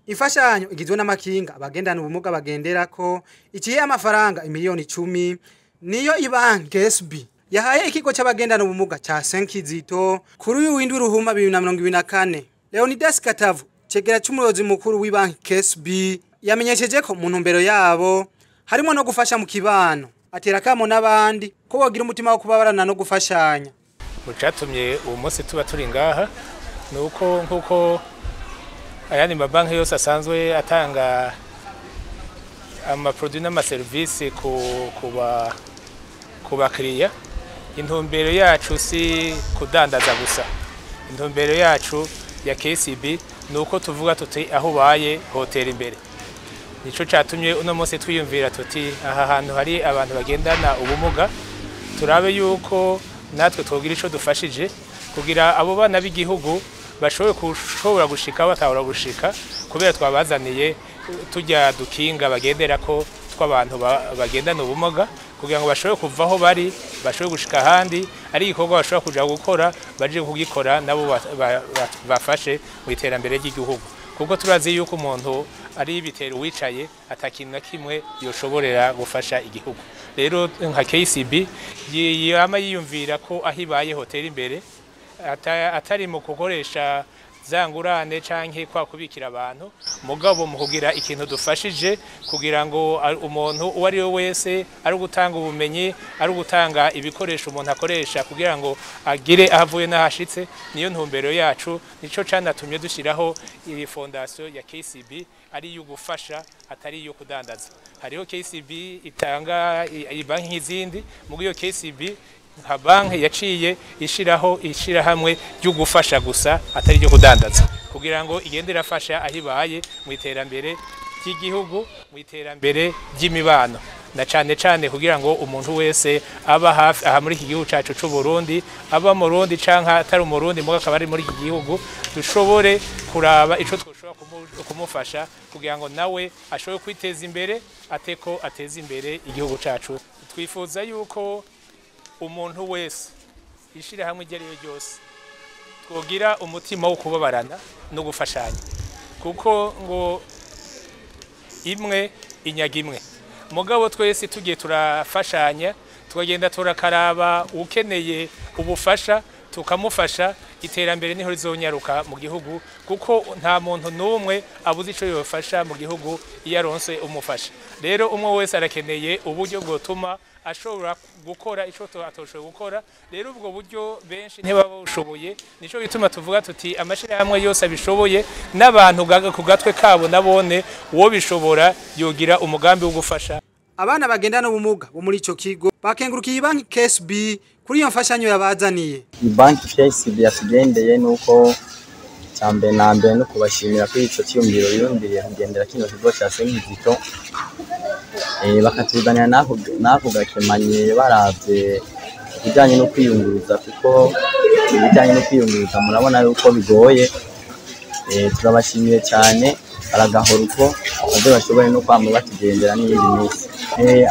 Imfashanyo igizwe n'amakinga abagendana ubumuga bagenderako iciye amafaranga 10 miliyoni niyo ibanki KSB yahaye ikigo c'abagendana ubumuga ca Saint Kizito kuri uyu w'indwi Ruhuma 2024. Leonidas Katavu, cegera c'umuyobozi mukuru w'ibanki KSB, yamenyesheje ko mu ntumbero yabo harimo no gufasha mu kibano, atera akamo n'abandi ko bogira umutima wo kubabarana no gufashanya. Mu catumye uwo munsi tuba turi ngaha ni uko, nk'uko ayandi mabanki yose asanzwe atanga ama produits n'amaserivisi ku bakiriya, intumbero yacu si kudandaza gusa. Intumbero yacu ya KCB ni uko tuvuga tuti aho ubaye hotera imbere. Nico catumye uno munsi twiyumvira tuti aha hantu hari abantu bagendana ubumuga, turabe yuko natwe twogira ico dufashije kugira abo bana b'igihugu bashobore kushobora gushika batahora gushika, kubera twabazaniye tujya dukinga bagenderako tw'abantu bagendana ubumuga, kugira ngo bashobore kuva aho bari bashobore gushika ahandi, ari igikorwa bashobora kuja gukora, baje kugikora nabo bafashe mu iterambere ry'igihugu, kuko turazi yuko umuntu ari bitera uwicaye atakintu na kimwe yoshoborera gufasha igihugu. Rero nka KCB yama yiyumvira ko aho ibaye hotera imbere, atari mu gukoresha za ngurane canke kwa kubikira abantu, mugabo mu kugira ikintu dufashije kugira ngo umuntu uwo ari we wese, ari ugutanga ubumenyi, ari ugutanga ibikoresho umuntu akoresha kugira ngo agire aho avuye n'ahashitse. Niyo ntumbero yacu, nico canatumye dushyiraho iyi fondation ya KCB, ari iyo gufasha, atari iyo kudandaza. Hariho KCB itanga banki nk'izindi, mugo iyo KCB nka banki yaciye ishiraho ishirahamwe ryo gufasha gusa, atari ryo kudandaza, kugira ngo igende irafasha aho ibaye mu iterambere ry'igihugu, mu iterambere ry'imibano, na cane cane kugira ngo umuntu wese aba hafi aha muri iki gihugu cacu c'u Burundi, aba mu Burundi canke atari umurundi muga akaba ari muri iki gihugu, dushobore kuraba ico twoshobora kumufasha kugira ngo nawe ashobore kwiteza imbere, ateko ateze imbere igihugu cacu. Twifuza yuko umuntu wese, ishirahamwe iryo ari ryo ryose, twogira umutima wo kubabarana no gufashanya, kuko ngo imwe inyaga imwe. Mugabo twese tugiye turafashanya, tukagenda turakaraba ukeneye ubufasha tukamufasha, iterambere niho rizonyaruka mu gihugu, kuko nta muntu n'umwe abuze ico yofasha mu gihugu iyo aronse umufasha. Rero umwe wese arakeneye uburyo bwotuma ashobora gukora ico atoshoboye gukora. Rero ubwo buryo benshi ntibaba bushoboye, nico gituma tuvuga tuti amashirahamwe yose abishoboye n'abantu ku gatwe kabo nabone uwo bishobora yogira umugambi wo gufasha. Abana bagendana ubumuga bo muri ico kigo bakengurukiye banki KSB kuri iyo mfashanyo yabazaniye. Banki KCB yatugendeye, nuko icya mbere na mbere no kubashimira kuri ico cyiyumviro biyumviriye kugendera kino kigo ca Saint Kizito, bakatuzanira n'ako gakemanyi baravye ibijanye no kwiyunguruza, kuko ibijanye no kwiyunguruza murabona yuko bigoye. Turabashimiye cyane, baragahora uko baze bashobore no kwama batugendera n'iyindi minsi.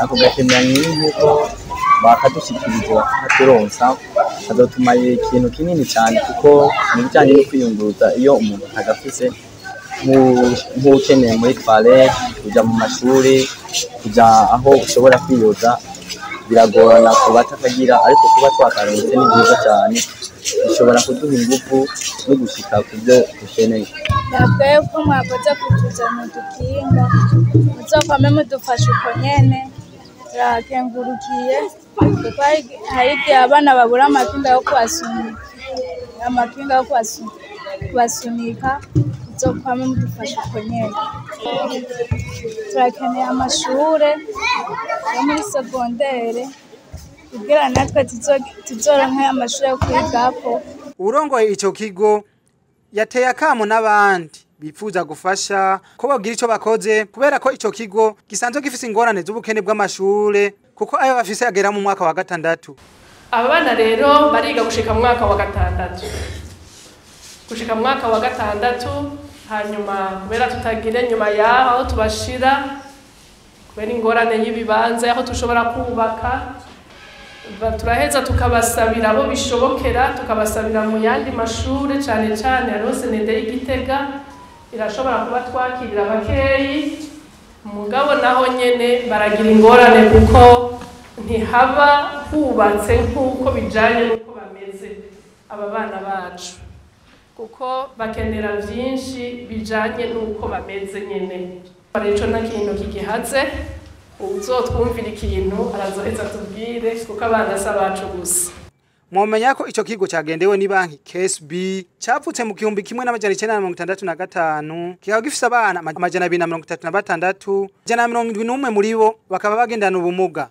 Ako gakemanyi nk'uko bakadushikirije bakaturonsa, kazotumariye ikintu kinini cyane, kuko mu bijyanye no kwiyunguruza iyo umuntu atagafise, nk'ukeneye muri toilette, kuja mu mashuri, kuja aho ushobora kwiyoza, biragorana ku batakagira. Ariko kuba twakaronse ni byiza cyane, bishobora kuduha ingufu no gushika ku byo dukeneye. Ndabwiye ko mwakoze kutuzana udukinga, muzokwame mudufasha uko nyene. Turakengurukiye kuko hari igihe abana babura amakinga yo kubasunika, amakinga yo kubasunika. Muzokwame mudufasha uko nyene. Turakeneye amashure yo muri secondaire kugira natwe tuzoronke amashure yo kwigako. Urongoye ico kigo yateye akamo n'abandi bifuza gufasha ko bogira ico bakoze, kubera ko ico kigo gisanzwe gifise ingorane z'ubukene bw'amashure, kuko ayo bafise agera mu mwaka wa gatandatu. Aba bana rero bariga gushika mu mwaka wa gatandatu, gushika mu mwaka wa gatandatu. Hanyuma kubera tutagira nyuma yaho aho tubashira, kubera ingorane y'ibibanza aho tushobora kubaka, turaheza tukabasabira abo bishobokera, tukabasabira mu yandi mashure, cane cane hariho CND y'Igitega. Irashobora kuba twakirira bakeyi, mugabo naho nyene baragira ingorane kuko ntihaba hubatse nk'uko bijanye n'uko bameze aba bana bacu, kuko bakenera vyinshi bijanye n'uko bameze nyene. Ico nta kintu kigihaze, uwuzotwumvira ikintu arazoheza atubwire, kuko abana si abacu gusa. Mwomenya ko ico kigo cagendewe ni banki KSB cavutse mu 1965, kikaba gifise abana 236, 171 muri bo bakaba bagendana ubumuga.